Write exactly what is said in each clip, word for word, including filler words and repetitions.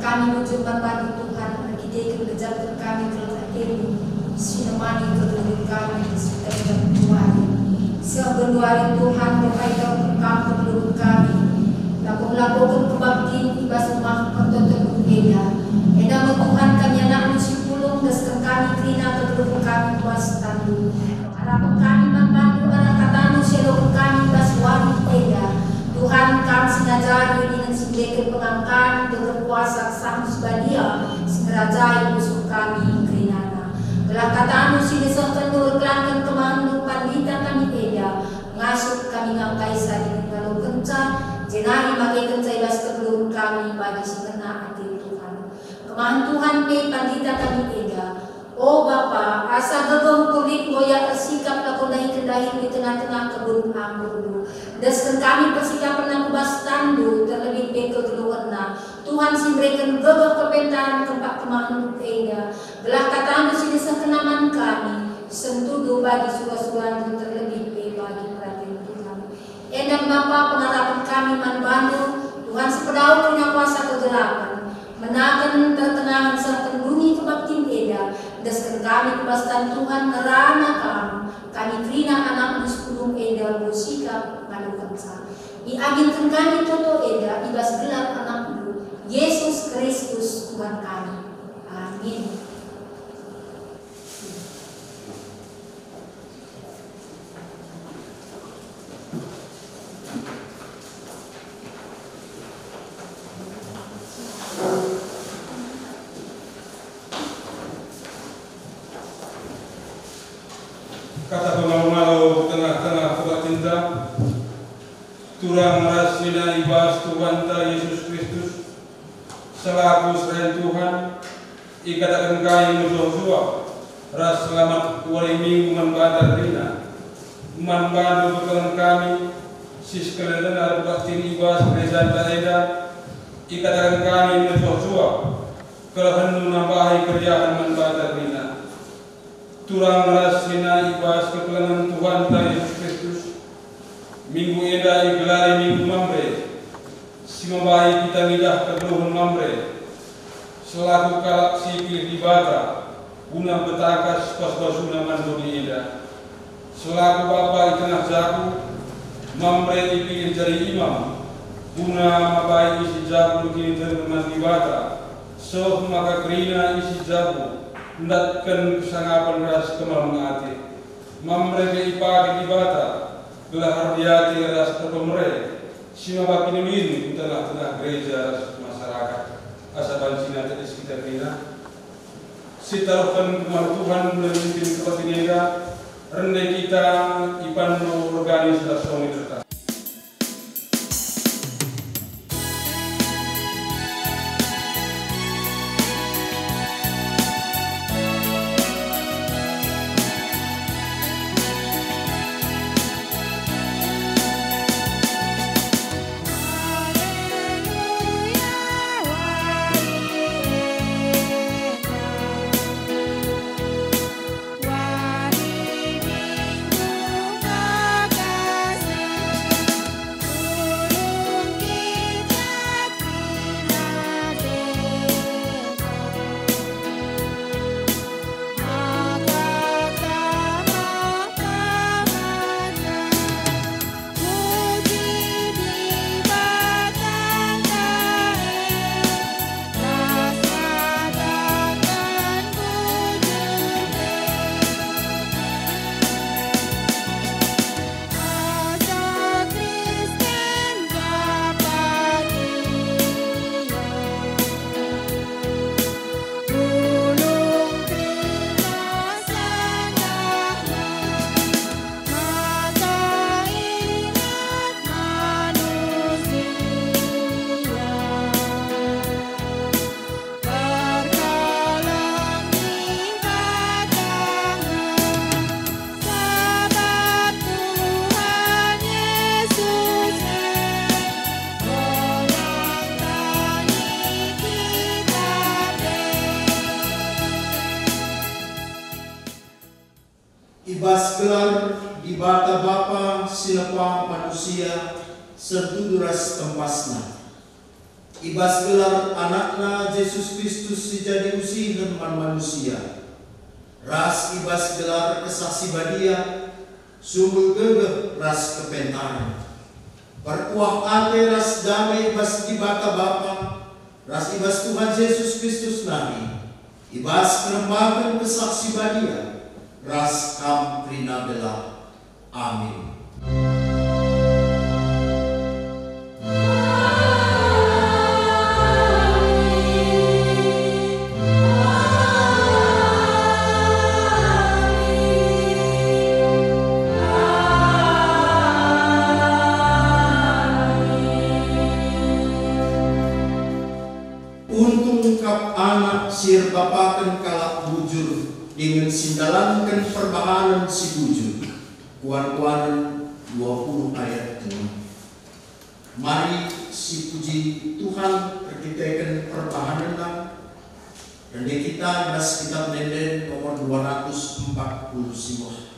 Kami bujur man bandu Tuhan, erkiteken ngejapken kami keleng ateNdu, si nemani kegeluhen kami si terjang genduari. Seh genduari Tuhan, erpaiteken Kam kegeluhen kami, lako melakoken kebaktin i bas rumah pertoton enda. Enda me Tuhan, kami anakNdu si pulung, desken kami kerina kegeluhen kami ku bas tanNdu. Arapen kami man bandu arah kataNdu si ialoken kami bas wari enda. Tuhan, Kam si ngajari dingen si mereken pengangkan, geger kuasa Kesah si Badia si ngerajai pusuh kami kerinana. Gelah kataNdu si ngesehken erkelangken kemahenNdu pandita kami enda, ngasup kami ngangkaisa dingen ngalokenca, jenari makekenca i bas kegeluhen kami bagi si ngena ate Tuhan. Kemahen Tuhan pe pandita kami enda. O Bapa, asa gegeh ukur lit enggo ia ersikap lako ndahiken dahin i tengah-tengah kebun anggurNdu. Endesken kami persikapenna ku bas tanNdu, terlebih pe kegeluhenna. Tuhan si mereken gegeh kepentaren kempak kemahenNdu enda, gelah kataNdu si desehkenna man kami, sentudu bagi sura-suraNdu, terlebih pe bagi peraten Tuhan. Enda me Bapa pengarapen kami man bandu, Tuhan si pedauh kerina kuasa kegelapen. Menaken pertengahen seh pendungi kebaktin enda, endesken kami ku bas tan Tuhan ngerana Kam, kami kerina anakNdu si pulung enda enggo sikap ngalokenca. Iaminken kami toto enda i bas gelar AnakNdu, Yesus Kristus Tuhan kami. Amin. Kata pemalo-malo tengah-tengah kebaktinta, turang ras senina i bas Tuhanta Yesus Kristus, selaku serayan Tuhan, ikataken kami mejuah-juah ras selamat wari Minggu man banta kerina. Man bandu bekelengen kami, si sekelengen alu baktin i bas gerejanta enda, ikataken kami mejuah-juah, kelehenndu nambahi keriahen man banta kerina. Turang ras senina i bas kekelengen Tuhanta Yesus Kristus, Minggu enda igelari Minggu Mamre, si mambahi kita ngidah kegeluhen Mamre, selaku kalak si ipilih Dibata guna mpetangkas pasu-pasuNa man doni enda. Selaku bapa i tengah jabu, Mamre ipilih jadi imam, guna mambahi isi jabu erkiniteken man Dibata, seh maka kerina isi jabu ndatken kesangapen ras kemalemen ate. Mamre pe ipake Dibata gelah erdiate ras erpemere si maba kiniulin ku tengah-tengah gereja ras masyarakat. Asa banci tedis kita kerina, sitaruhken ku Tuhan guna mimpin kebaktin enda, rende kita ipando organis ras songi terta. Sabap Tuhan Yesus e, golangkah kita pe. I bas gelar Dibata Bapa si nepa manusia, setuju ras tempasna. I bas gelar AnakNa Jesus Kristus si jadi usihen man manusia, ras i bas gelar Kesah Si Badia, sumber gegeh ras kepentaren, perkuah ate ras dame i bas Dibata Bapa ras i bas Tuhan Jesus Kristus nari, i bas kelembaken Kesah Si Badia, ras kam kerina gelah. Amin. Untung kap anak si erbapaken kalak bujur dingen si ndalanken perbahanen si bujur. Kuan-kuanen dua puluh ayat lima. Mari sipuji Tuhan erkiteken perbahanenNa. Rende kita i bas Kitab Ende-enden nomor dua ratus empat puluh siwah.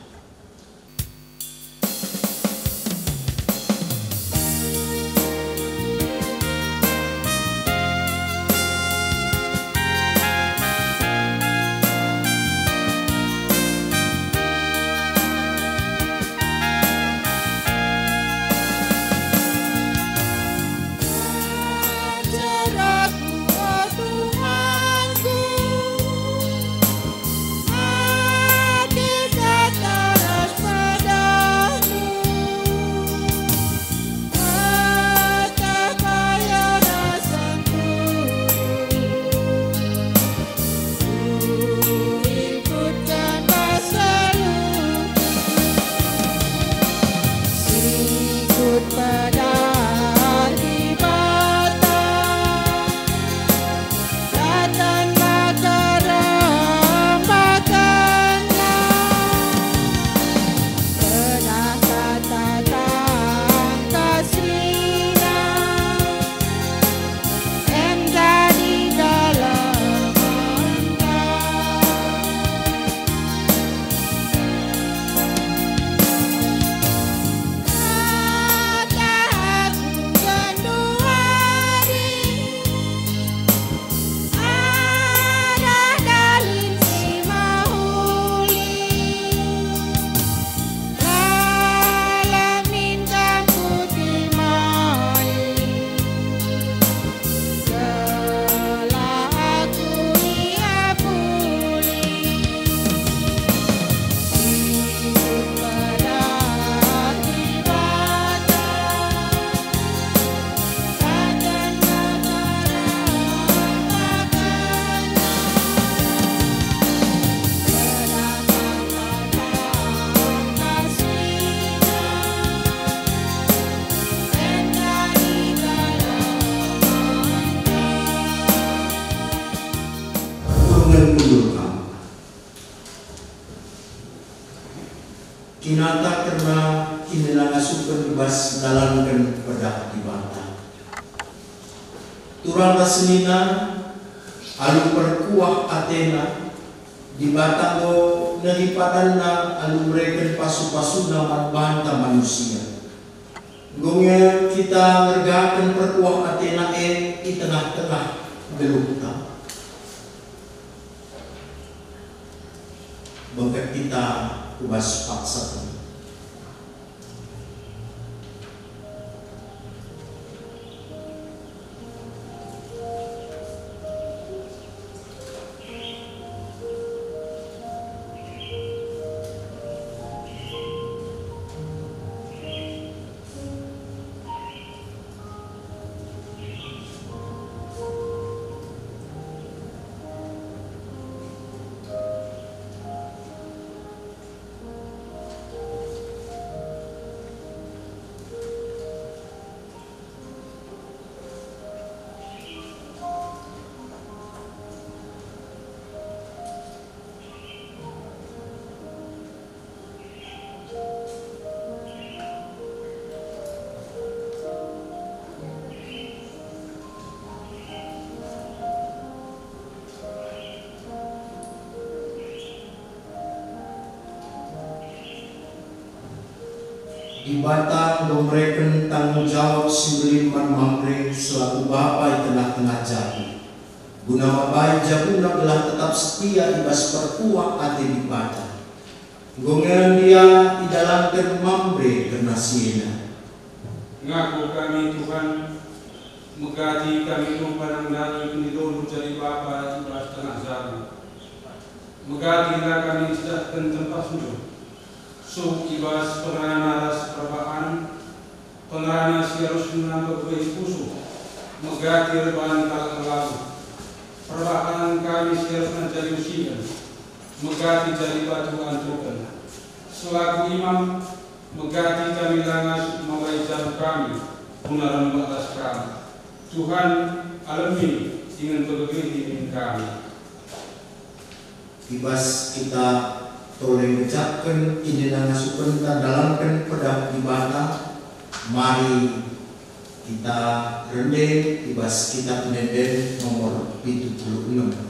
Kinata kerna kinilangasupen i bas ndalanken pedah Dibata. Turang ras senina, alu perkuah atena, Dibata enggo nehi padanNa alu mereken pasu-pasuNa man banta manusia. Enggo nge kita ngergaken perkuah atena e i tengah-tengah geluhta. Bengket kita ku bas paksa. Dibata enggo mereken tanggung jawab si mbelin man Mamre selaku bapa i tengah-tengah jabu, guna mabai jabuna gelah tetap setia i bas perkuah ate Dibata. Enggo nge ndia idalanken Mamre kerna si enda. Ngaku kami, Tuhan, megati kami tumpa nandangi pendidondu jadi bapa i bas tengah jabu. Megati la kami ncidahken tempasndu, suk i bas pengerana ras perbahan, pengerana si arusna mbebehi pusuh, megati erban kalak erlabuh. Perbahan kami si arusna jadi usingen, megati jadi batu antuken. Selaku imam, megati kami la ngasup mabai jabu kami guna rembak ras Kam. Tuhan, alemi dingen pegegehi min kami. I bas kita tole ngejapken inina ngasupenta ndalanken pedah Dibata, mari kita rende i bas Kitap Ende-enden nomor pitu puluh enem.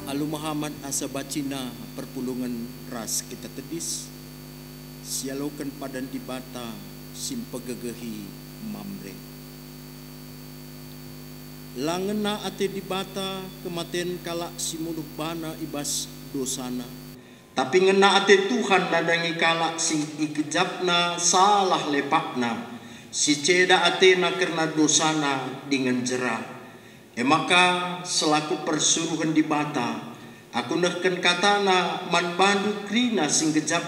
Alu mehamat asa bacina perpulungen ras kita tedis, sialoken padan Dibata si mpegegehi Mamre. La ngena ate Dibata kematen kalak si munuh bana i bas dosana, tapi ngena ate Tuhan nandangi kalak si ikejapna salah lepakna, si ceda atena kerna dosana dingen jera. E maka, selaku persuruhen Dibata, aku nehken katana man bandu kerina si ngejap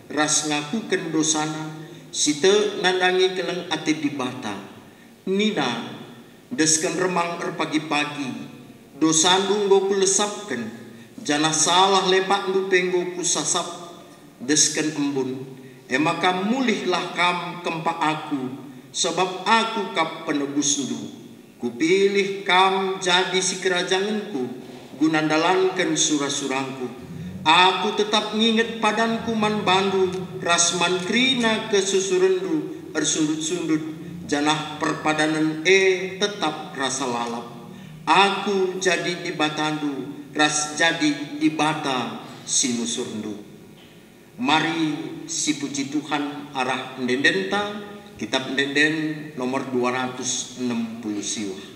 ras ngakuken dosana, si tek nandangi keleng ate Dibata. Nina, "Desken remang erpagi-pagi, dosandu enggo kulesapken, janah salah lepakndu pe enggo kusasap." Desken embun, e maka mulihlah kam kempak Aku, sabap Aku kap penebusndu. Kupilih kam jadi sikerajangenKu, guna ndalanken sura-surangKu. Aku tetap nginget padanKu man bandu ras man kerina kesusurenndu ersundut-sundut, janah perpadanen e tetap rasa lalap. Aku jadi Dibatandu ras jadi Dibata si nusurndu. Mari sipuji Tuhan arah ende-endenta, Kitap Ende-enden nomor dua ratus enem puluh siwah.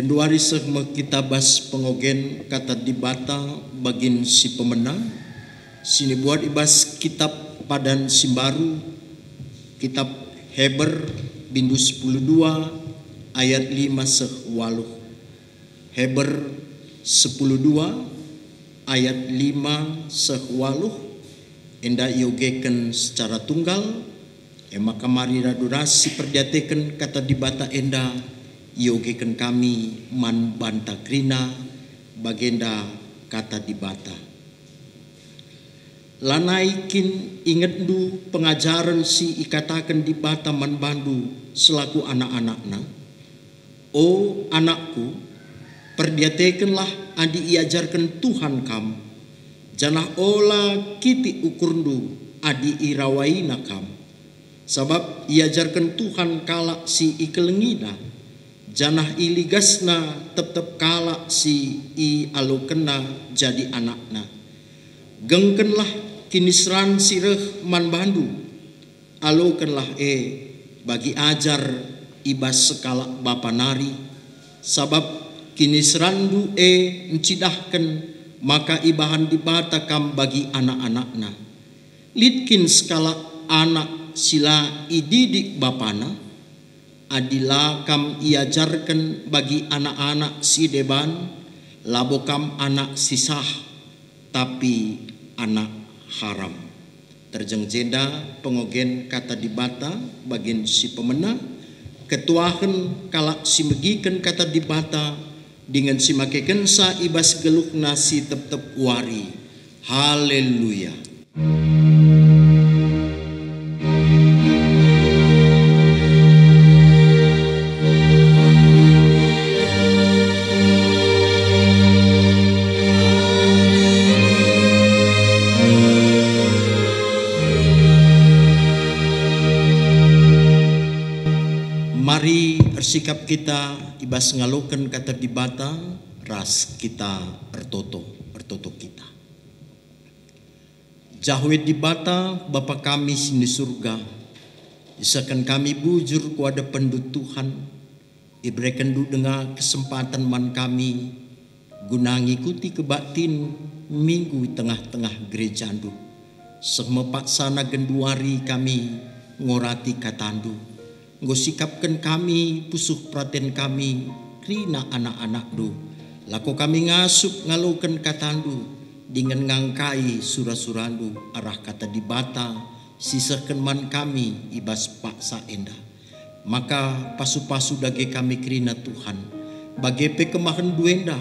Genduari seh me kita bas pengogen Kata Dibata bagin si pemena, si nibuat i bas Kitab Padan si Mbaru, Kitab Heber, bindu sepuluh dua ayat lima seh waluh. Heber sepuluh dua ayat lima seh waluh, enda iogeken secara tunggal. E maka mari radu ras siperdiateken Kata Dibata enda, iogeken kami man banta kerina, bagenda Kata Dibata. Lanai kin ingetndu pengajaren si ikataken Dibata man bandu selaku anak-anakNa? O anakku, perdiatekenlah adi iajarken Tuhan kam, janah ola kitik ukurndu adi irawaina kam. Sabap iajarken Tuhan kalak si ikelengiNa, janah iligasNa tep-tep kalak si ialokenNa jadi anakNa. Gengkenlah kiniseran si reh man bandu, alokenlah e bagi ajar i bas sekalak bapa nari, sabap kiniseranndu e ncidahken maka ibahan Dibata kam bagi anak-anakNa. Lit kin sekalak anak si la ididik bapana? Adi la kam iajarken bagi anak-anak si deban, labo kam anak si sah, tapi anak haram. Terjeng jenda pengogen Kata Dibata bagin si pemena, ketuahen kalak si megiken Kata Dibata dingen si makekenca i bas geluhna si tep-tep wari. Haleluya! Mari ersikap kita i bas ngaloken Kata Dibata ras kita ertoto, ertoto kita. Jahwe Dibata, Bapa kami si ni Surga, isehken kami bujur ku adepenNdu Tuhan, iberekenNdu denga kesempaten man kami guna ngikuti kebaktin Minggu i tengah-tengah gerejaNdu. Seh me paksana genduari kami ngorati KataNdu. Enggo sikapken kami pusuh peraten kami kerina anak-anakNdu. Lako kami ngasup ngaloken KataNdu dingen ngangkai sura-suraNdu arah Kata Dibata si sehken man kami i bas paksa enda. Maka pasu-pasu dage kami kerina Tuhan, bage pe kemahenNdu enda.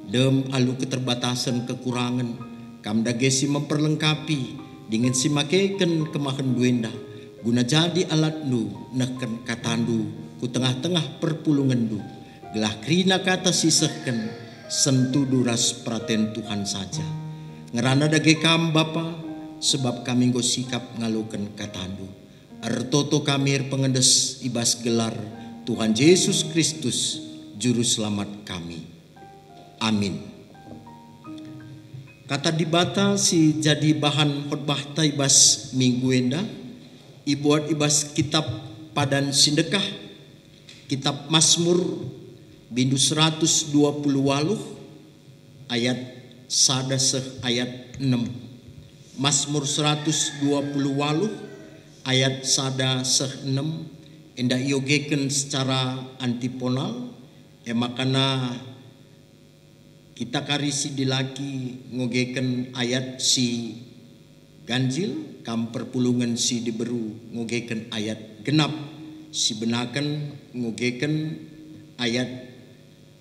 Dem alu keterbatasen kekurangen, Kam dage si memperlengkapi dingen si makeken kemahenNdu enda, guna jadi alatNdu nehken KataNdu ku tengah-tengah perpulungenNdu, gelah kerina kata si sehken sentudu ras peraten Tuhan saja. Ngerana dage Kam, Bapa, sebab kami enggo sikap ngaloken KataNdu. Ertoto kami erpengendes i bas gelar Tuhan Jesus Kristus, Juru Selamat kami. Amin. Kata Dibata si jadi bahan khotbahta i bas minggu enda ibuat i bas Kitap Padan si Ndekah, Kitap Masmur, bindu seratus dua puluh waluh, ayat sada seh ayat enem. Masmur seratus dua puluh waluh ayat sada seh enem, enda iogeken secara antiponal, e makana kita kari si dilaki ngogeken ayat si ganjil, kam perpulungen si diberu ngogeken ayat genap, si benaken ngogeken ayat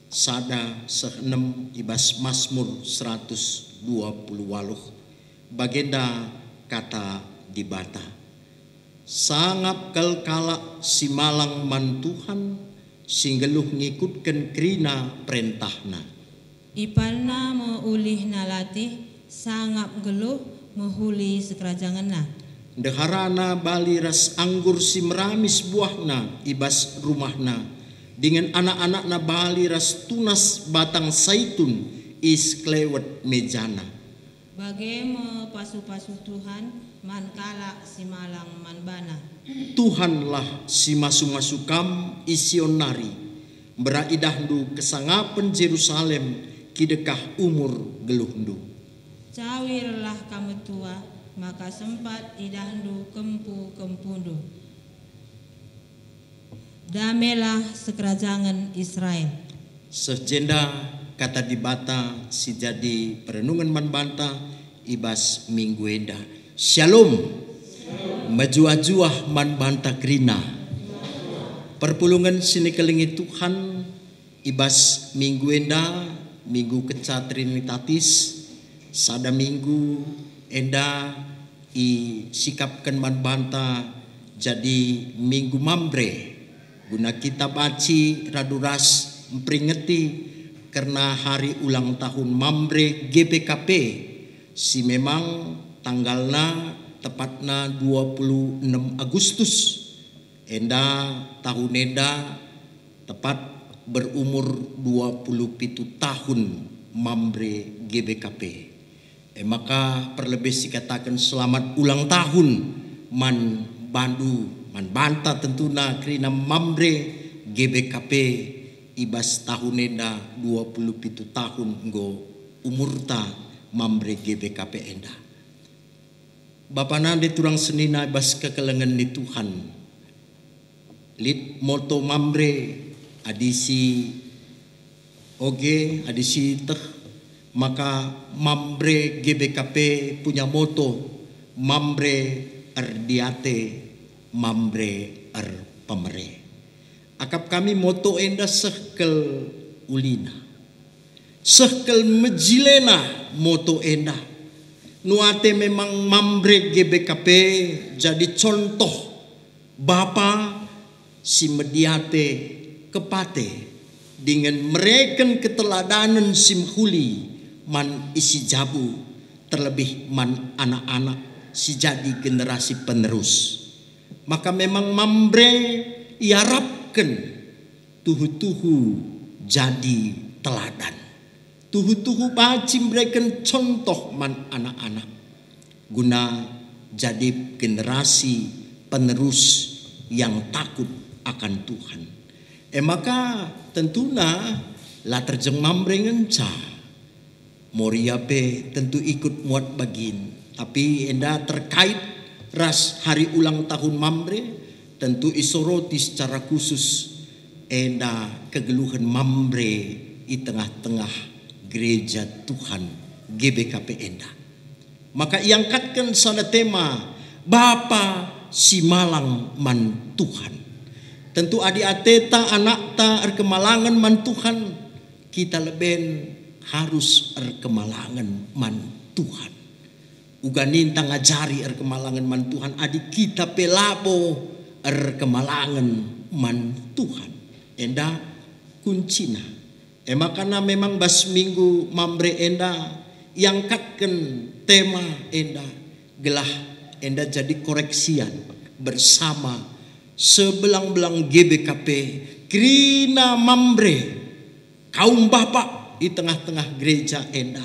sada seh enem i bas Masmur seratus dua puluh waluh. Bagenda kata Dibata, "Sangap kal kalak si malang man Tuhan, si nggeluh ngikutken kerina perentahNa. Ipalna me ulihna latih, sangap nggeluh mehuli sikerajangenna. Ndeharana bali ras anggur si meramis buahna i bas rumahna, dingen anak-anakna bali ras tunas batang saitun i sekelewet mejana." Bage me pasu-pasu Tuhan man kalak si malang man baNa. Tuhanlah si masu-masu kam i Sion nari, Mbera idahndu kesangapen Jerusalem, kidekah umur geluhndu. Cawirlah kam metua, maka sempat idahndu kempu-kempundu. Damelah sekerajangen Israel. Seh jenda kata Dibata si jadi perenungen man banta i bas minggu enda. Shalom. Mejuah-juah man banta kerina. Perpulungen si nikelengi Tuhan i bas minggu enda, minggu kenca Trinitatis, sada minggu enda isikapken man banta jadi minggu Mamre, guna kita banci radu ras mperingeti kerna hari ulang tahun Mamre G B K P, si memang tanggalna tepatna dua puluh enem Agustus. Enda tahun enda tepat berumur dua puluh pitu tahun Mamre G B K P. E maka perlebih sikataken selamat ulang tahun man bandu, man banta tentuna kerina Mamre G B K P i bas tahun enda dua puluh pitu tahun enggo umurta Mamre G B K P enda. Bapa nande turang senina i bas kekelengen ni Tuhan. Lit moto Mamre, adi si oge, adi si teh, maka Mamre G B K P punya moto, Mamre erdiate, Mamre erpemere. Akap kami moto enda seh kal ulina. Seh kal mejilena moto enda. Nuate memang Mamre G B K P jadi contoh bapa si mediate kepate dingen mereken keteladanen si mehuli man isi jabu, terlebih man anak-anak si jadi generasi penerus. Maka memang Mamre iarapken tuhu-tuhu jadi teladan. Tuhu-tuhu banci mereken contoh man anak-anak, guna jadi generasi penerus yang takut akan Tuhan. E maka tentuna la terjeng Mamre ngenca. Moria pe tentu ikut muat bagin, tapi enda terkait ras hari ulang tahun Mamre, tentu isoroti secara khusus enda kegeluhen Mamre i tengah-tengah gereja Tuhan G B K P enda. Maka iangkatken sada tema, Bapa si Malang man Tuhan. Tentu adi ateta anakta erkemalangen man Tuhan, kita leben harus erkemalangen man Tuhan. Uga ninta ngajari erkemalangen man Tuhan, adi kita pe labo erkemalangen man Tuhan. Enda kuncina. E maka memang bas minggu Mamre enda iangkatken tema enda, gelah enda jadi koreksian bersama sebelang-belang G B K P, kerina Mamre, kaum bapa i tengah-tengah gereja enda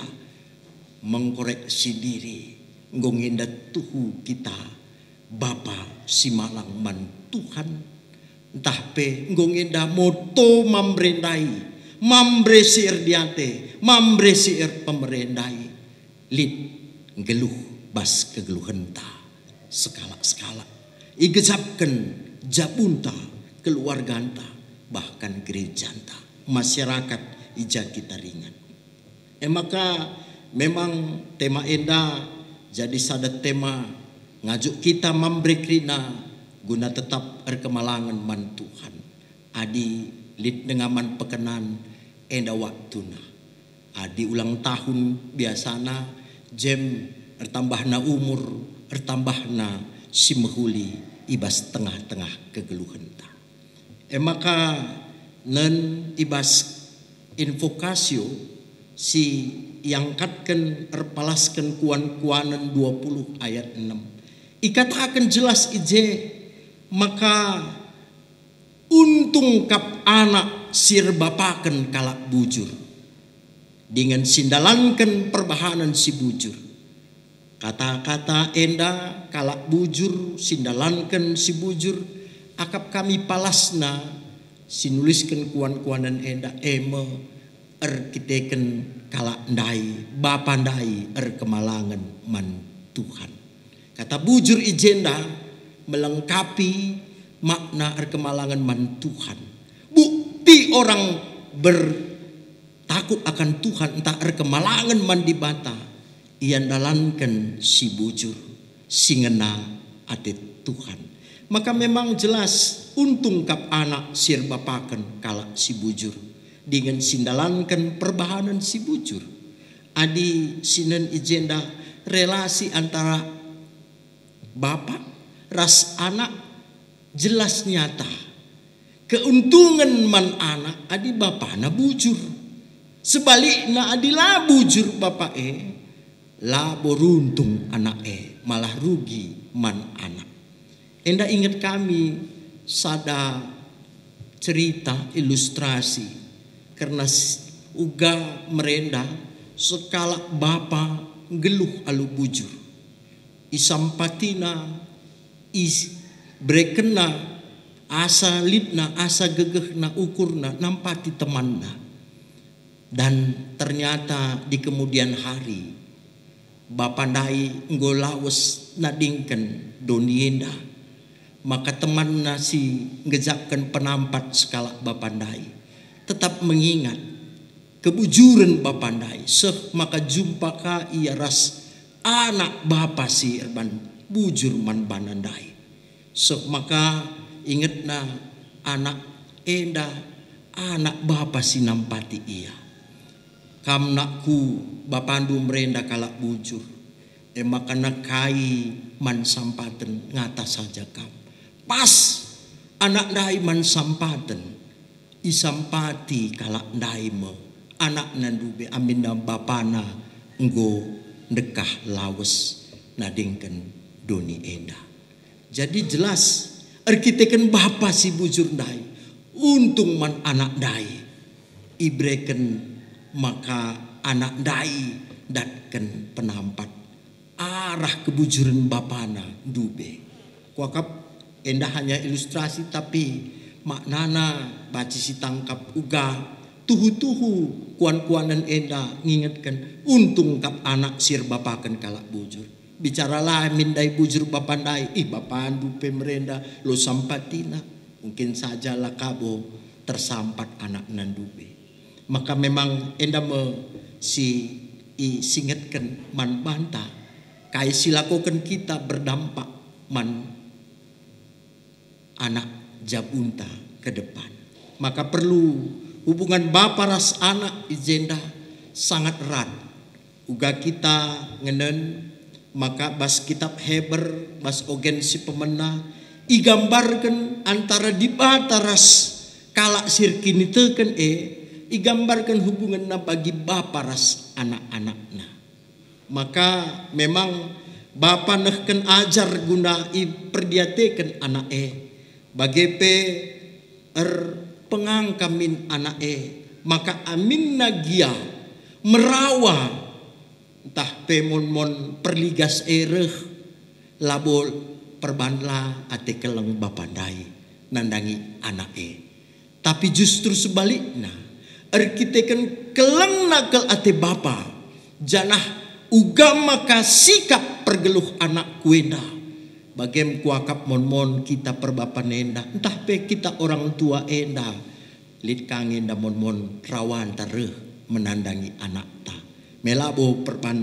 mengkoreksi diri, enggo nge enda tuhu kita bapa si malang man Tuhan, ntah pe enggo nge enda moto Mamre ndai, Mamre si erdiate, Mamre si erpemere ndai, lit nggeluh bas kegeluhenta sekalak-sekalak, igejapken jabunta, keluarganta, bahkan gerejanta, masyarakat i ja kita ringan. E maka memang tema enda jadi sada tema ngajuk kita Mamre kerina guna tetap erkemalangen man Tuhan. Adi lit denga man pekenan, enda waktuna. Adi ulang tahun biasana, jem ertambahna umur, ertambahna si mehuli i bas tengah-tengah kegeluhenta. E maka nen i bas Invocatio si iangkatken erpalasken Kuan-kuanen dua puluh ayat enem, ikataken jelas i je maka untung kap anak si erbapaken kalak bujur, dingen si ndalanken perbahanen si bujur. Kata-kata enda, kalak bujur, si ndalanken si bujur, akap kami palasna Si nulisken kuan-kuanen enda e me erkiteken kalak ndai, bapa ndai erkemalangen man Tuhan. Kata bujur i jenda melengkapi makna erkemalangen man Tuhan. Bukti orang bertakut akan Tuhan ntah erkemalangen man Dibata, ia ndalanken si bujur, si ngena ate Tuhan. Maka memang jelas untung kap anak si erbapaken kalak si bujur, dingen si ndalanken perbahanen si bujur. Adi sinen i jenda relasi antara bapa ras anak jelas nyata. Keuntungan man anak adi bapana bujur. Sebalikna adi la bujur bapa e, labo runtung anak e, malah rugi man anak. Enda inget kami sada cerita ilustrasi kerna s-, uga merenda sekalak bapa nggeluh alu bujur. Isampatina, is-, berekenna asa litna, asa gegehna, ukurna, nampati temanna. Dan ternyata di kemudian hari, bapa ndai enggo lawes nadingken doni enda. Maka temanna si ngejakken penampat sekalak bapa ndai tetap mengingat kebujuren bapa ndai, seh maka jumpa ka ia ras anak bapa si erban bujur man bana ndai. Seh maka ingetna anak enda anak bapa si nampati ia. Kam nakku, bapandu merenda kalak bujur, e maka nakai man sampaten ngata saja kam. Pas anak ndai man sampaten, isampati kalak ndai me anakna ndube aminna bapana enggo ndekah lawes nadingken doni enda. Jadi jelas, erkiteken bapa si bujur ndai, untung man anak ndai. Ibereken maka anak ndai datken penampat arah kebujuren bapana ndube. Kuakap enda hanya ilustrasi, tapi maknana banci sitangkap uga tuhu-tuhu kuan-kuanen enda ngingetken untung kap anak si erbapaken kalak bujur. Bicara la min ndai bujur bapa ndai, "Ih, bapandu pe merenda lo sampatina." Mungkin saja la kabo tersampat anakna ndube. Maka memang enda me si isingetken man banta, kai si lakoken kita berdampak man anak jabunta ke depan. Maka perlu hubungan bapa ras anak i jenda sangat erat. Uga kita ngenen maka bas kitab Heber, bas ogen si pemena, igambarken antara Dibata ras kalak si erkiniteken e, igambarken hubungenna bagi bapa ras anak-anakna. Maka memang bapa nehken ajar guna iperdiateken anak e, bage pe erpengangka min anak e, maka aminna gia merawa ntah pe mon-mon perligas e reh, labo perban la ate keleng bapa ndai nandangi anak e. Tapi justru sebalikna, erkiteken kelengna kal ate bapa, janah uga maka sikap pergeluh anakku enda. Bagem kuakap mon-mon kita perbapan enda, ntah pe kita orang tua enda, lit ka nge enda mon-mon rawanta reh menandangi anakta. Me labo perban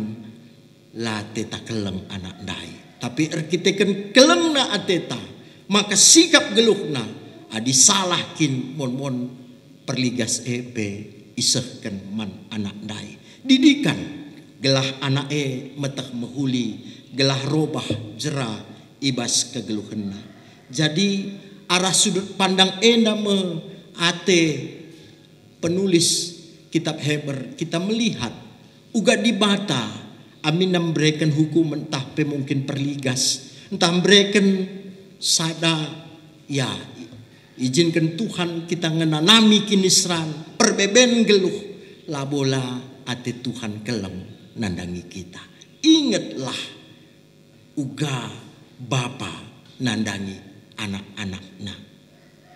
la teta keleng anak ndai. Tapi erkiteken kelengna ateta, maka sikap geluhna, adi salah kin mon-mon perligas e pe isehken man anak ndai. Didikan gelah anak e meteh mehuli, gelah robah jera i bas kegeluhenna. Jadi, arah sudut pandang enda me ate penulis kitab Heber, kita melihat uga Dibata aminna mbereken hukumen ntah pe mungkin perligas, ntah mbereken sada, ya, ijinken Tuhan kita ngenanami kiniseran, perbeben geluh, labola ate Tuhan keleng nandangi kita. Ingetlah uga bapa nandangi anak-anakna.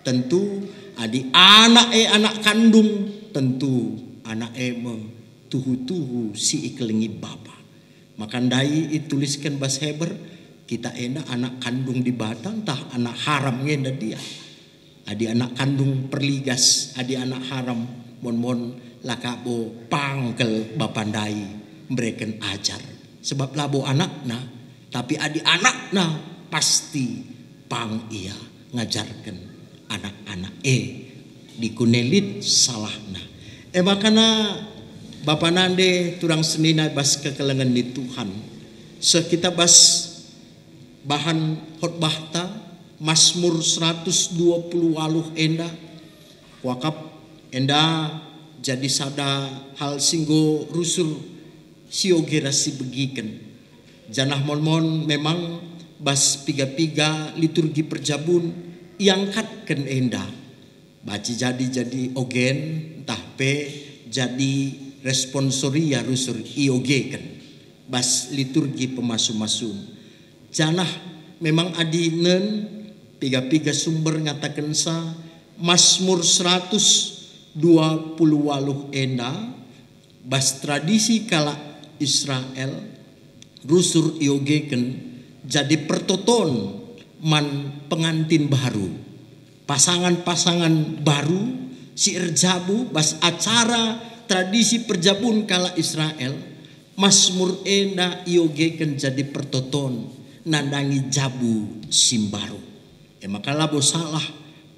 Tentu, adi anak e anak kandung, tentu anak e me tuhu-tuhu si ikelengi bapa. Maka ndai itulisken bas Heber, kita enda anak kandung Dibata ntah anak haram nge enda dia. Adi anak kandung perligas, adi anak haram, mon-mon la kabo pang kal bapa ndai mbereken ajar. Sebab labo anakna, tapi adi anakna, pasti pang ia ngajarken anak-anak e. Dikune lit salahna. E makana bapa nande turang senina bas kekelengen ni Tuhan. Seh kita bas bahan khotbahta, Masmur seratus dua puluh waluh enda, kuakap enda jadi sada hal si enggo rusur si oge ras si begiken. Janah mon-mon memang bas piga-piga liturgi perjabun iangkatken enda. Banci jadi, jadi ogen, ntah pe jadi responsoria rusur iogeken bas liturgi pemasu-masun. Janah memang adi nen piga-piga sumber ngatakensa Masmur seratus dua puluh waluh enda, bas tradisi kalak Israel, rusur iogeken jadi pertoton man pengantin baru. Pasangan-pasangan baru si erjabu bas acara tradisi perjabun kalak Israel, Masmur enda iogeken jadi pertoton nandangi jabu si mbaru. E maka labo salah,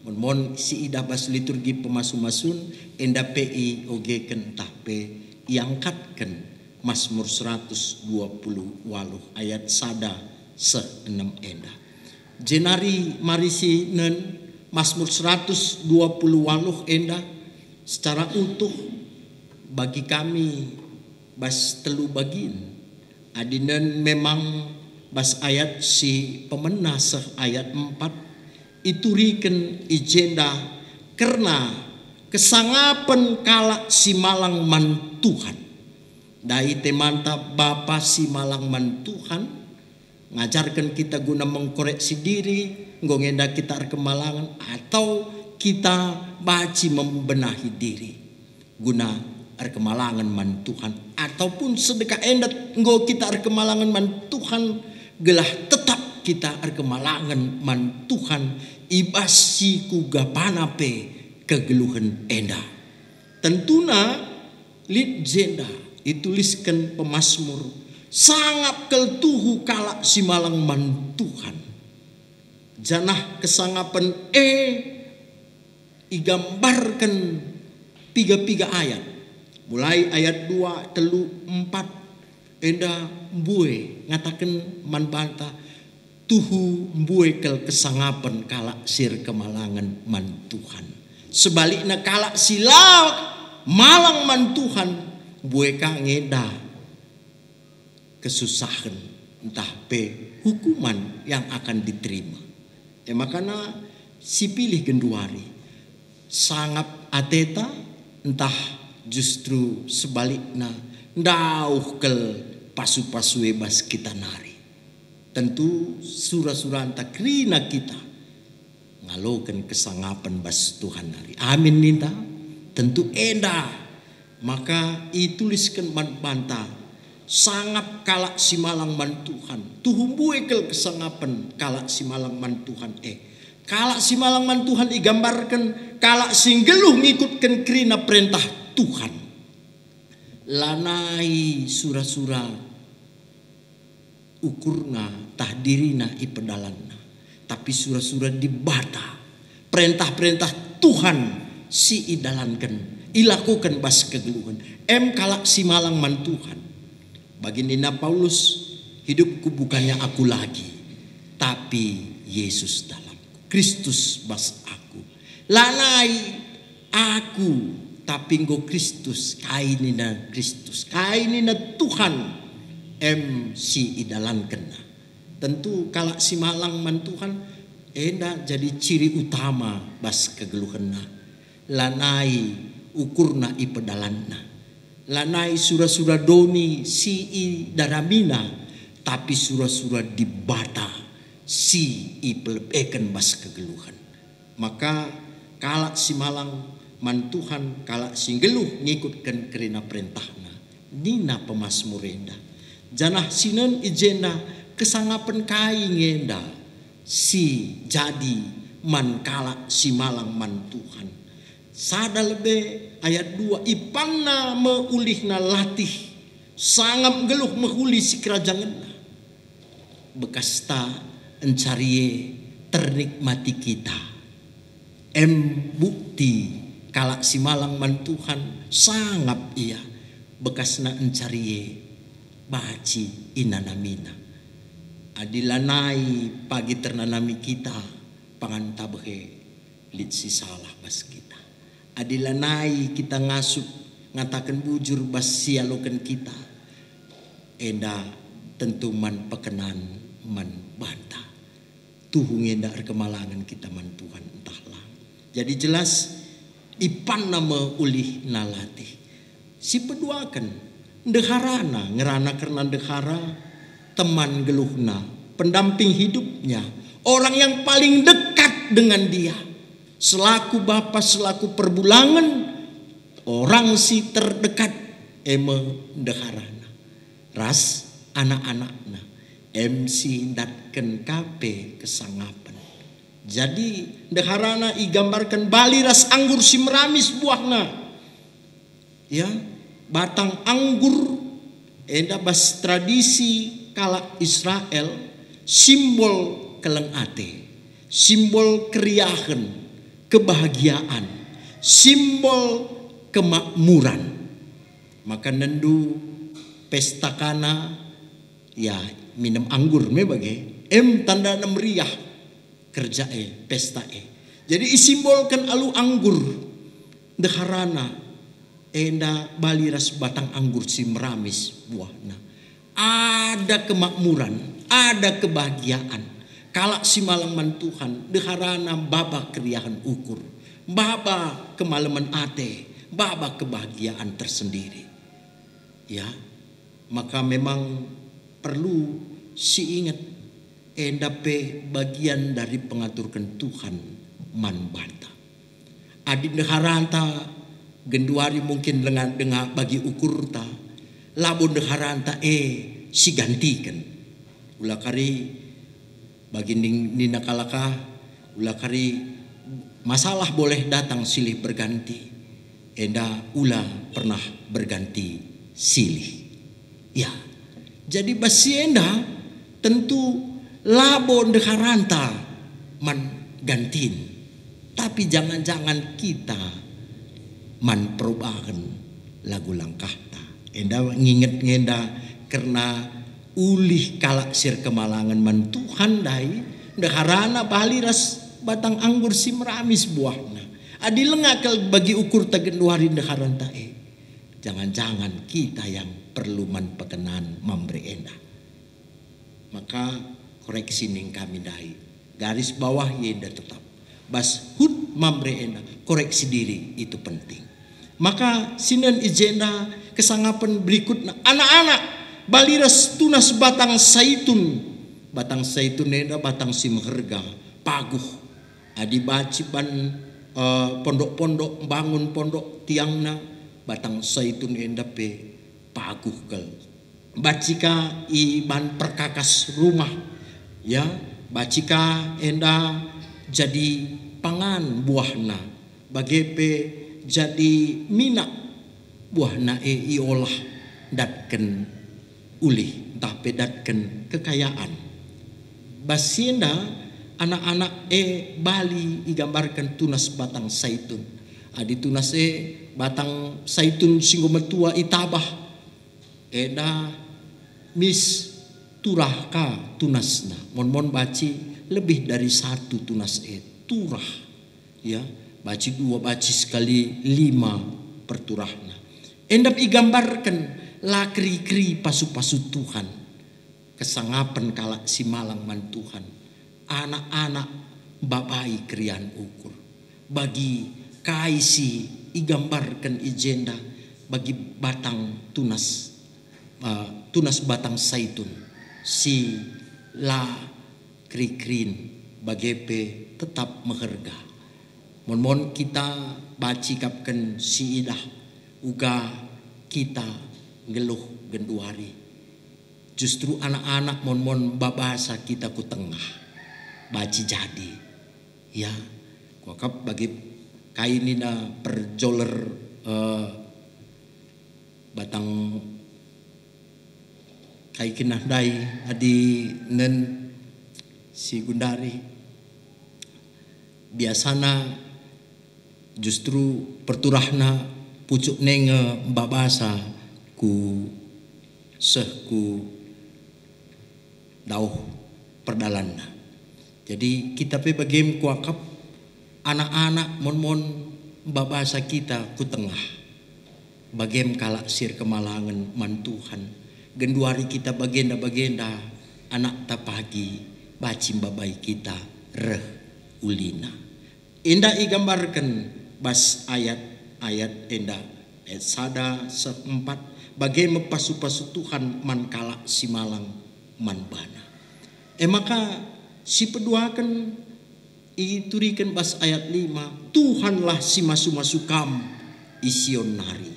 mon-mon si idah bas liturgi pemasu-masun, enda pe iogeken ntah pe iangkatken Masmur seratus dua puluh waluh ayat sada seh enem enda. Jenari mari si nen Masmur seratus dua puluh waluh enda secara utuh bagi kami bas telu bagin. Adi nen memang bas ayat si pemena seh ayat empat, ituriken i jenda kerna kesangapen kalak si malang man Tuhan. Ndai temanta bapa si malang man Tuhan ngajarken kita guna mengkoreksi diri, enggo nge enda kita erkemalangen, atau kita banci membenahi diri guna erkemalangen man Tuhan, ataupun sedekah enda enggo kita erkemalangen man Tuhan, gelah tetap kita erkemalangen man Tuhan i bas si kugapana pe kegeluhen enda. Tentuna lit jenda itulisken pemasmur, sangap kal tuhu kalak si malang man Tuhan. Janah kesangapen e igambarken piga-piga ayat. Mulai ayat dua, telu, empat, enda mbue ngataken man banta, tuhu mbue kal kesangapen kalak si erkemalangen man Tuhan. Sebalikna kalak si la malang man Tuhan, mbue ka ngenda kesusahen ntah pe hukuman yang akan diterima. E makana sipilih genduari, sangap ateta ntah justru sebalikna, ndauh kal pasu-pasu e bas kita nari. Tentu sura-suranta kerina kita ngaloken kesangapen bas Tuhan nari. Amin ninta? Tentu enda. Maka itulisken man banta, sangap kalak si malang man Tuhan. Tuhu mbue kal kesangapen kalak si malang man Tuhan e. Kalak si malang man Tuhan igambarken kalak si nggeluh ngikutken kerina perentah Tuhan. Lanai sura-sura ukurna tah dirina ipedalanna, tapi sura-sura Dibata, perentah-perentah Tuhan si idalanken, ilakoken bas kegeluhen. Em kalak si malang man Tuhan. Bagi nina Paulus, "Hidupku bukannya aku lagi, tapi Yesus dalamku, Kristus bas aku." Lanai aku, tapi enggo Kristus. Kai nina Kristus, kai nina Tuhan, em si idalankenna. Tentu kalak si malang man Tuhan enda jadi ciri utama bas kegeluhenna. Lanai ukurna ipedalanna. Lanai sura-sura doni si idaramina, tapi sura-sura Dibata si ipelebeken bas kegeluhen. Maka Kalak si malang man Tuhan, kalak si nggeluh ngikutken kerina perentahNa, nina pemasmur enda. Janah sinen i jenda kesangapen kai nge enda si jadi man kalak si malang man Tuhan. Sada lebe ayat dua, ipanna me ulihna latih, sangap nggeluh mehuli sikerajangenna. Bekasta encarie ternikmati kita. Em bukti kalak si malang man Tuhan sangap ia, bekasna encarie baci inanamina. Adi lanai pagi ternanami kita, pangan tabehe lit si salah bas kita. Adi lanai kita ngasup ngataken bujur bas si ialoken kita, enda tentu man pekenan man banta. Tuhu nge enda erkemalangen kita man Tuhan ntah lang. Jadi jelas ipanna me ulihna latih. Si peduaken, ndeharana ngerana kerna ndehara, teman geluhna, pendamping hidupnya, orang yang paling dekat dengan dia. Selaku bapa, selaku perbulangen, orang si terdekat e me ndeharana. Ras anak-anakna, em si ndatken ka pe kesangapen. Jadi ndeharana igambarken bali ras anggur si meramis buahna. Ya, batang anggur enda bas tradisi kalak Israel simbol keleng ate, simbol keriahen, kebahagiaan, simbol kemakmuran. Maka nendu pesta Kana, ya, minem anggur me bage, em tandana meriah kerja e, pesta e. Jadi isimbolken alu anggur ndeharana enda bali ras batang anggur si meramis buahna. Ada kemakmuran, ada kebahagiaan. Kalak si malang man Tuhan, ndeharana baba keriahen ukur, baba kemalemen ate, baba kebahagiaan tersendiri. Ya, maka memang perlu siinget, enda pe bagian dari pengaturken Tuhan man banta. Adi ndeharanta genduari mungkin denga, denga bagi ukurta, labo ndeharanta e sigantiken. Ula kari bagi ning, nina kalak ah, ula kari masalah boleh datang silih berganti, enda ula pernah berganti silih. Ya, jadi bas si enda tentu labo ndeharanta man gantin, tapi jangan-jangan kita man perubahen lagu langkahta. Enda nginget ngenda kerna ulih kalak si erkemalangen man Tuhan ndai, ndeharana bali ras batang anggur si meramis buahna. Adi lenga kal bagi ukurta genduari ndeharanta e, jangan-jangan kita yang perlu man pekenan Mamre enda. Maka koreksi ning kami ndai. Garis bawah enda tetap. Bas hut Mamre enda, koreksi diri itu penting. Maka sinen i jenda kesangapen berikutna, anak-anak, bali ras tunas batang saitun. Batang saitun enda batang si meherga, paguh. Adi baci ban, eh, pondok-pondok, mbangun pondok tiangna, batang saitun enda pe paguh kal. Baci ka i ban perkakas rumah, ya, baci ka enda jadi pangan buahna, bage pe jadi minak buahna e iolah ndatken ulih ntah pe ndatken kekayaan. Bas si enda anak-anak e bali igambarken tunas batang saitun. Adi tunas e batang saitun si enggo metua itabah, enda mis turah ka tunasna. Mon-mon baci lebih dari satu tunas e turah. Ya, baci dua, baci sekali lima perturahna. Enda igambarken la keri-keri pasu-pasu Tuhan. Kesangapen kalak si malang man Tuhan. Anak-anak mbabai keriahen ukur. Bagi kai si igambarken i jenda bagi batang tunas, eh, tunas batang saitun si la keri-kerin, bage pe tetap meherga. Mon-mon kita banci akapken si idah uga kita nggeluh genduari. Justru anak-anak mon-mon mbabasa kita ku tengah. Banci jadi. Ya, kuakap bagi kai nina perjoler, eh, batang kai kena ndai adi nen si gundari. Biasana justru perturahna pucuk nenge mbabasa ku seh ku dauh perdalanna. Jadi kita pe bagem kuakap anak-anak mon-mon mbabasa kita ku tengah. Bagem kalak si erkemalangen man Tuhan. Genduari kita bagenda-bagenda, anakta pagi banci mbabai kita reh ulina. Enda igambarken bas ayat-ayat enda, ayat sada seh empat, bage me pasu-pasu Tuhan man kalak si malang man bana. E maka si peduaken ituriken bas ayat lima, "Tuhanlah si masu-masu kam i Sion nari."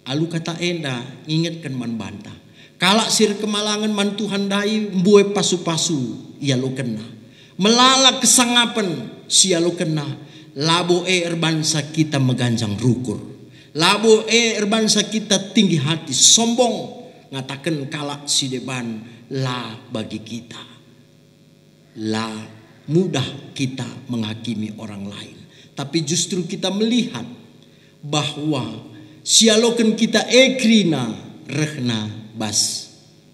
Alu kata enda ngingetken man banta, kalak si erkemalangen man Tuhan ndai mbue pasu-pasu ialokenna. Melala kesangapen si ialokenna, labo e erbansa kita meganjang rukur. Labo e erbansa kita tinggi hati, sombong, ngataken kalak si deban la bagi kita. La mudah kita menghakimi orang lain, tapi justru kita melihat bahwa sialoken kita e kerina rehna bas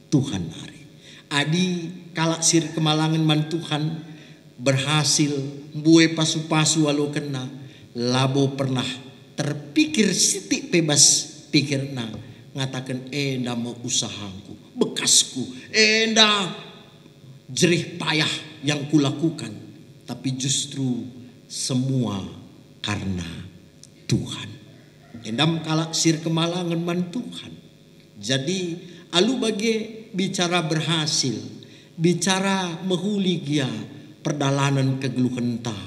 Tuhan nari. Adi kalak si erkemalangen man Tuhan berhasil mbue pasu-pasu alokenna, labo pernah terpikir sitik pe bas pikirna ngataken, "Enda me usahangku, bekasku, enda jerih payah yang kulakukan," tapi justru semua karena Tuhan. Endam kalak si erkemalangen man Tuhan. Jadi, alu bage bicara berhasil, bicara mehuli gia perdalanen kegeluhenta,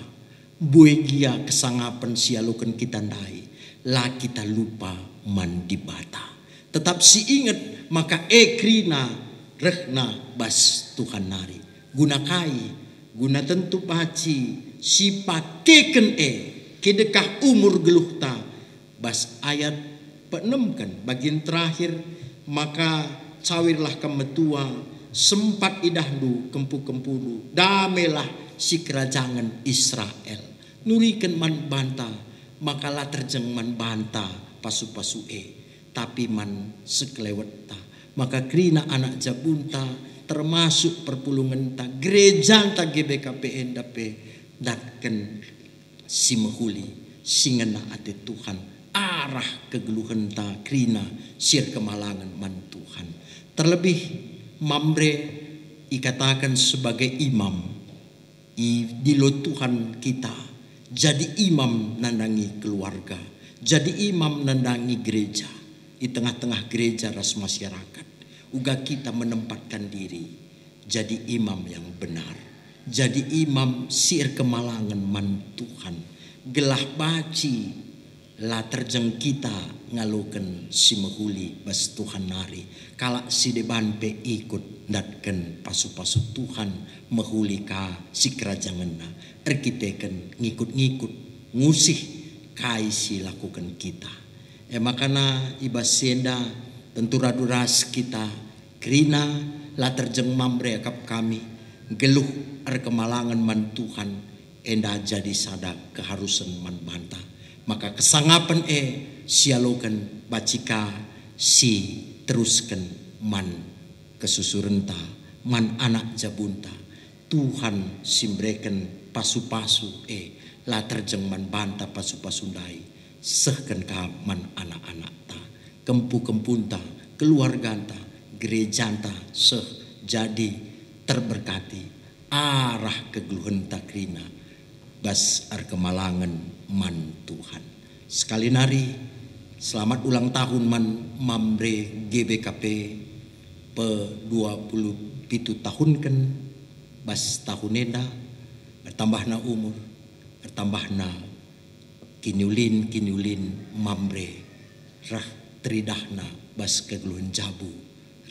mbue gia kesangapen si ialoken kita ndai, la kita lupa man Dibata. Tetap si inget maka e kerina rehna bas Tuhan nari. Guna kai? Guna tentu banci sipakeken e kidekah umur geluhta. Bas ayat peenemken bagin terakhir, maka cawirlah kam metua, sempat idahndu kempu-kempundu, damelah sikerajangen Israel. Nuriken man banta, maka la terjeng man banta pasu-pasu e, tapi man sekelewetta. Maka kerina anak jabunta, termasuk perpulungenta, gerejanta G B K P enda pe, ndatken si mehuli, si ngena ate Tuhan, arah kegeluhenta kerina si erkemalangen man Tuhan. Terlebih Mamre ikataken sebagai imam, idilo Tuhan kita, jadi imam nandangi keluarga, jadi imam nandangi gereja, i tengah-tengah gereja ras masyarakat, uga kita menempatkan diri jadi imam yang benar, jadi imam si erkemalangen man Tuhan, gelah banci la terjeng kita ngaloken si mehuli bas Tuhan nari. Kalak si deban pe ikut ndatken pasu-pasu Tuhan, mehuli ka sikerajangenna erkiteken ngikut-ngikut ngusih kai si lakuken kita. E makana i bas si enda tentu radu ras kita kerina, la terjeng Mamre akap kami, nggeluh erkemalangen man Tuhan, enda jadi sada keharusen man banta. Maka kesangapen e sialoken banci ka si terusken man kesusurenta, man anak jabunta. Tuhan si mbereken pasu-pasu e la terjeng man banta pasu-pasu ndai, sehken ka man anak-anakta, kempu-kempunta, keluarganta, gerejanta seh jadi terberkati arah kegeluhenta kerina bas erkemalangen man Tuhan. Sekali nari, selamat ulang tahun man Mamre G B K P pe dua puluh pitu tahunken bas tahun enda, ertambahna umur, ertambahna kiniulin-kiniulin Mamre reh teridahna bas kegeluhen jabu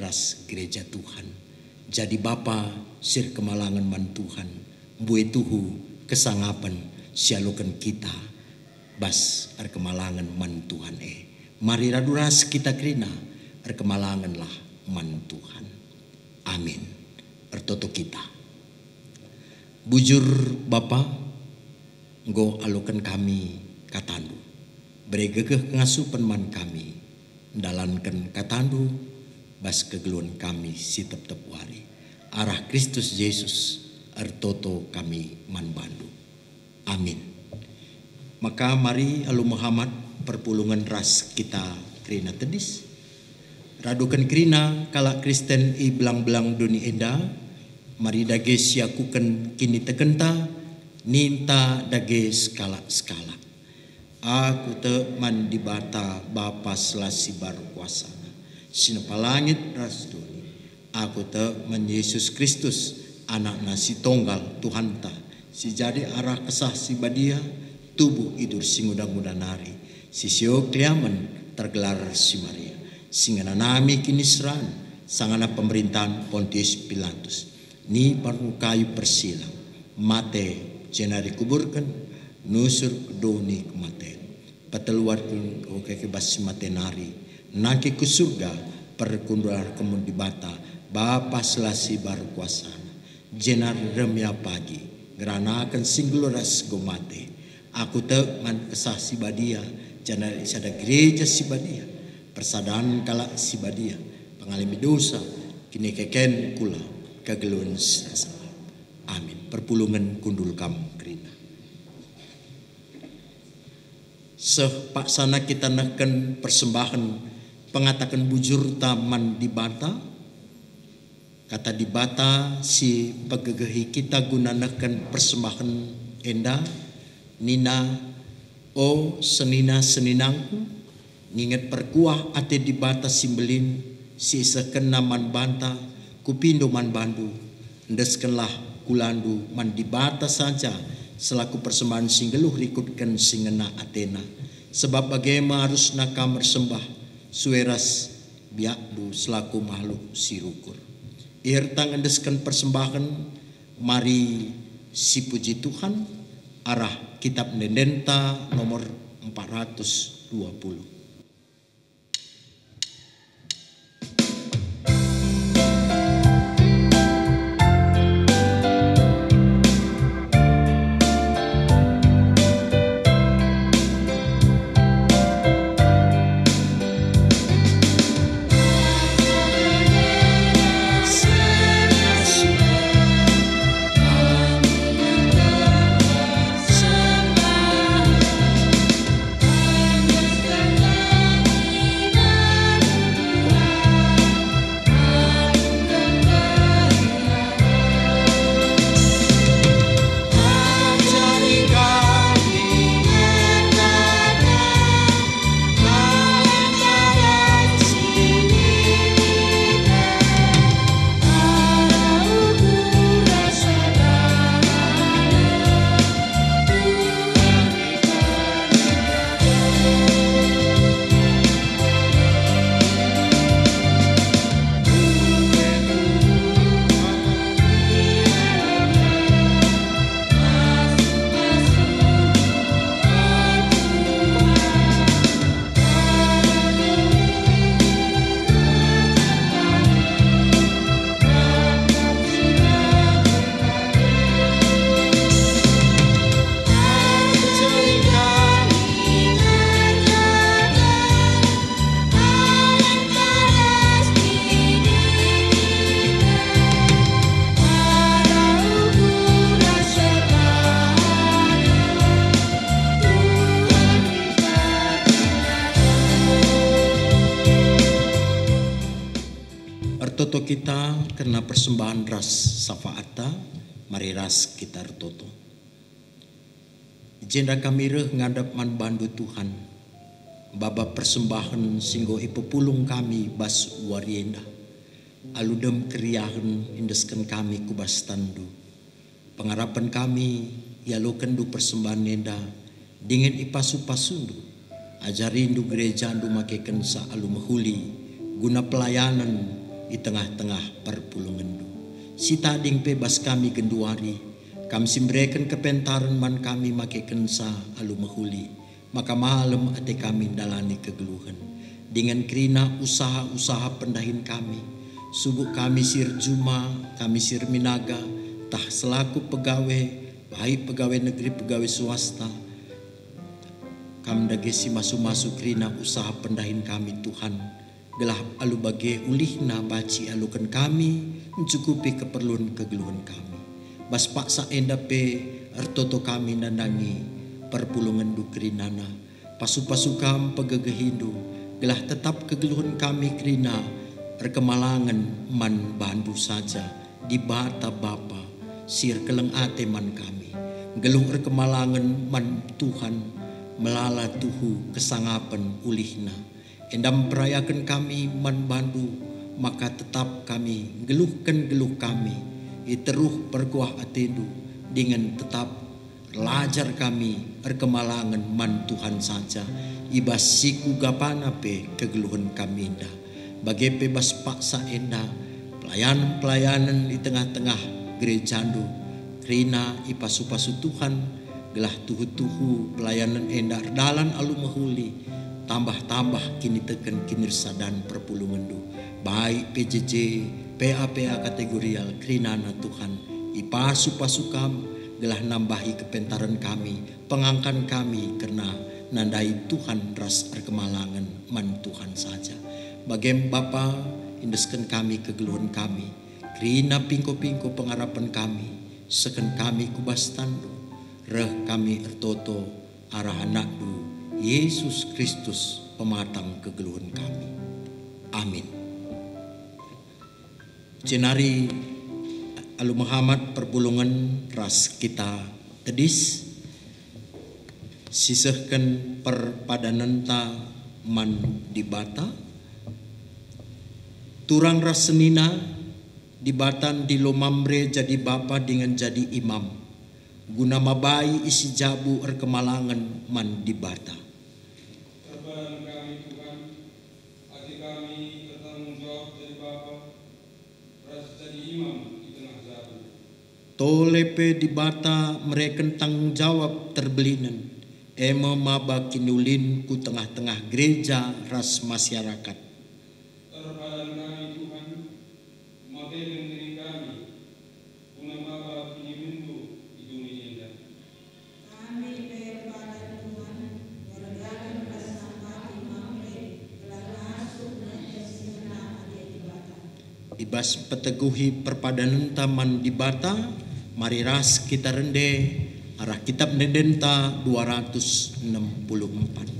ras gereja Tuhan. Jadi bapa si erkemalangen man Tuhan, mbue tuhu kesangapen si ialoken kita bas erkemalangen man Tuhan e. Mari radu ras kita kerina erkemalangenlah man Tuhan. Amin. Ertoto kita. Bujur Bapa, enggo aloken kami kataNdu. Bere gegeh kengasupen man kami, ndalanken kataNdu bas kegeluhen kami si tep-tep wari. Arah Kristus Jesus ertoto kami man baNdu. Amin. Maka mari alu mehamat perpulungen ras kita kerina tedis. Raduken kerina kalak Kristen i belang-belang doni enda, mari dage siakuken kinitekenta, ninta dage sekalak-sekalak. Aku tek man Dibata Bapa Selasi Baru Kuasana, si nepa langit ras doni. Aku tek man Jesus Kristus, AnakNa si Tonggal, Tuhanta, si jadi arah Kesah Si Badia, tubuh idur si nguda-nguda nari, si sio keliamen tergelar si Maria, si ngenanami kiniseran sangana pemerintahan Pontius Pilatus, niparu kayu persilang, mate, jenari kuburken, nusur doni kematen. Peteluarken enggo keke bas si mate nari, nangkih ku Surga, perkundul arah kemun Dibata, Bapa Selasi Baru Kuasana. Jenari reh me ia pagi, ngeranaken si nggeluh ras si enggo mate. Aku tek man Kesah Si Badia, jenari sada gereja si badia, persadan kalak si badia, pengalemi dosa, kinikeken kula, kegeluhen si rasa lalap. Amin. Perpulungen kundul kam kerina. Seh paksana kita nehken persembahen pengataken bujurta man Dibata. Kata Dibata si mpegegehi kita guna nehken persembahen enda, nina, "O senina-seninangku, nginget perkuah ate Dibata si mbelin, si isehkenNa man banta, kupindo man bandu. Endeskenlah kulandu man Dibata saja selaku persembahen si nggeluh rikutken si ngena ateNa. Sebab bage me arusna kam ersembah, sue ras biakndu selaku mahluk si rukur." Iherta ngendesken persembahen, mari sipuji Tuhan arah Kitab Ende-endenta nomor empat ratus dua puluh. Ertoto kita kerna persembahen ras syafaatta, mari ras kita ertoto. I jenda kami reh ngadap man bandu Tuhan, maba persembahen si enggo ipepulung kami bas wari enda. Alu dem keriahen iendesken kami ku bas tanNdu. Pengarapen kami ialokenndu persembahen enda, dingen ipasu-pasundu. Ajarindu gerejandu makekenca alu mehuli guna pelayanen i tengah-tengah perpulungenndu. Si tading pe bas kami genduari, kam si mbereken kepentaren man kami makekenca alu mehuli, maka malem ate kami ndalani kegeluhen. Dingen kerina usaha-usaha pendahin kami, subuk kami si erjuma, kami si erminaga, tah selaku pegawe, baik pegawe negeri, pegawe swasta, kam dage si masu-masu kerina usaha pendahin kami, Tuhan, gelah alu bage ulihna banci aluken kami ncukupi keperlun kegeluhen kami. Bas paksa enda pe ertoto kami nandangi perpulungenndu kerinana. Pasu-pasu kam pegegehindu, gelah tetap kegeluhen kami kerina erkemalangen man bandu saja, Dibata Bapa si erkeleng ate man kami. Nggeluh erkemalangen man Tuhan, melala tuhu kesangapen ulihna. Enda mperayaken kami man bandu, maka tetap kami nggeluhken geluh kami i teruh perkuah atendu, dingen tetap erlajar kami erkemalangen man Tuhan saja, i bas si kugapana pe kegeluhen kami enda. Bage pe bas paksa enda, pelayanen-pelayanen i tengah-tengah gerejandu, kerina ipasu-pasu Tuhan, gelah tuhu-tuhu pelayanen enda erdalan alu mehuli, tambah-tambah kiniteken kinirsadan perpulungenndu, baik P J J, P A P A kategorial, kerinana Tuhan, ipasu-pasu kam, gelah nambahi kepentaren kami, pengangkan kami kerna nandai Tuhan ras erkemalangen man Tuhan saja. Bage me Bapa, endesken kami kegeluhen kami, kerina pingko-pingko pengarapen kami, sehken kami ku bas tanNdu, reh kami ertoto arah AnakNdu, Yesus Kristus, pematang kegeluhen kami. Amin. Jenari alu mehamat perpulungen ras kita tedis, sisehken perpadanenta man Dibata. Turang ras senina, Dibata ndilo Mamre jadi bapa dingen jadi imam, guna mabai isi jabu erkemalangen man Dibata. Perpadan kami, Tuhan, ate kami ertanggung jawab jadi bapa ras jadi imam i tengah jabu. Tole pe Dibata mereken tanggung jawab terbelinen, e me maba kiniulin ku tengah-tengah gereja ras masyarakat. Erpadan kami, Tuhan, makeken diri kami, guna maba kiniulinNdu i doni enda. Kami pe erpadan, Tuhan, merdiaken ras nambahi Mamre, gelah ngasup nande si ngena ate Dibata. I bas mpeteguhi perpadanenta man Dibata, mari ras kita rende arah Kitab Ende-endenta dua ratus enam puluh empat.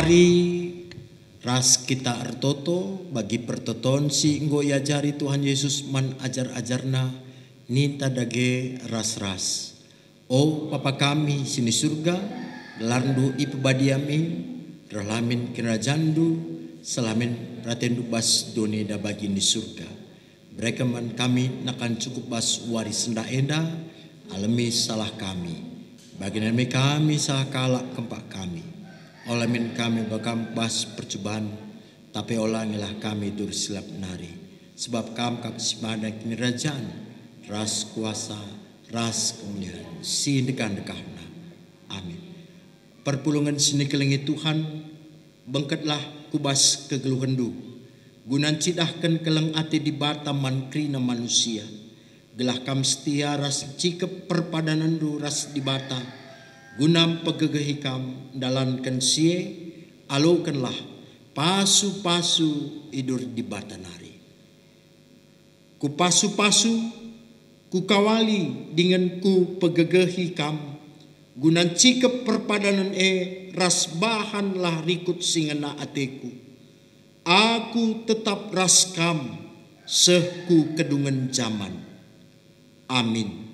Ras kita ertoto bagi pertoton si enggo iajari Tuhan Yesus man ajar-ajarNa, ninta dage ras-ras. O Bapa kami si ni Surga, gelarNdu ipebadia min, reh la min kinirajanNdu, seh la min atenNdu bas doni enda bagi ni Surga. Bereken man kami nakan cukup bas wari sendah enda, alemi salah kami, bagi nalemi kami salah kalak kempak kami. Ola min kami bekam bas percuban, tapi olangilah kami duri si la nari, sebab Kam kap si mada kinirajan, ras kuasa, ras kemulian si ndekah-ndekahna. Amin. Perpulungen si nikelengi Tuhan, bengketlah ku bas kegeluhenNdu, guna ncidahken keleng ate Dibata man kerina manusia, gelah kam setia ras ncikep perpadanenndu ras Dibata, guna mpegegehi kam ndalanken si e, alokenlah pasu-pasu idur Dibata nari. Kupasu-pasu, kukawali dingen kupegegehi kam, guna ncikep perpadanen e ras bahanlah rikut si ngena ateku. Aku tetap ras kam seh ku kedungen jaman. Amin.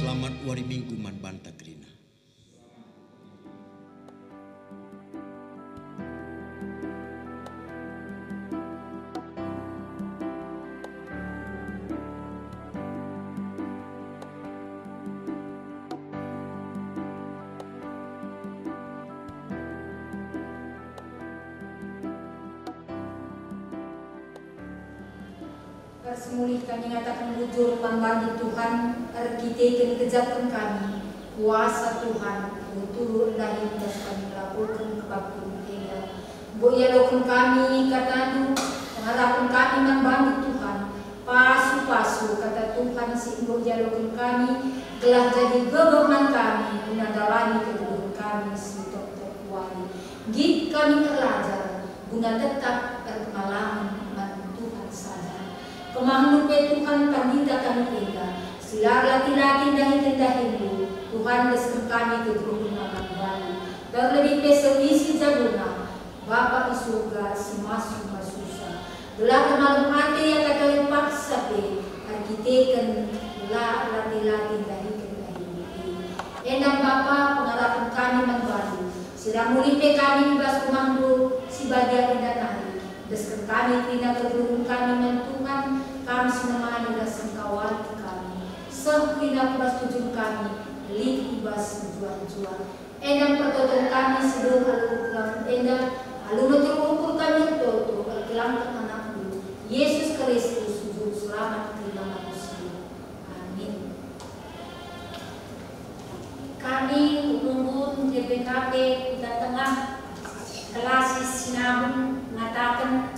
Selamat wari Minggu man banta kerina. Ersemulih kami ngataken bujur man bandu Tuhan, erkiteken igejakken kami kuasa Tuhan, turu-turu ndahin ras kami ngelakoken kebaktin enda. Enggo ialoken kami katandu, pengarapen kami man bandu Tuhan, pasu-pasu kata Tuhan si enggo ialoken kami, gelah jadi gegeh man kami guna ndalani kegeluhen kami si tep-tep wari. Nggit kami erlajar guna tetap erpengalamen man Tuhan saja. KemahenNdu pe Tuhan pandita kami enda, si la erlati-lati ndahiken dahinNdu, Tuhan desken kami kegeluhen man bandu. Terlebih pe senina si jaguna, Bapa i Surga si masu-masusa. Gelah ermalem ate ia kata paksa pe, erkiteken la erlati-lati ndahiken dahinNdu e. Enda Bapa, pengarapen kami man bandu, si la mulih pe kami i bas rumahNdu si badia enda nari. Desken kami kerina kegeluhen kami man Tuhan, Kam si nemani ras engkawali kami, seh kerina ku bas tujun kami, lit i bas mejuah-juah. Enda pertoton kami si dem alu ukur enda, alu meteruk ukur kami ertoto erkelangken AnakNdu, Yesus Kristus, si Juru Selamat kerina manusia. Amin. Kami, Undun G B K P Kuta Tengah, Kelasis Sinabung, ngataken,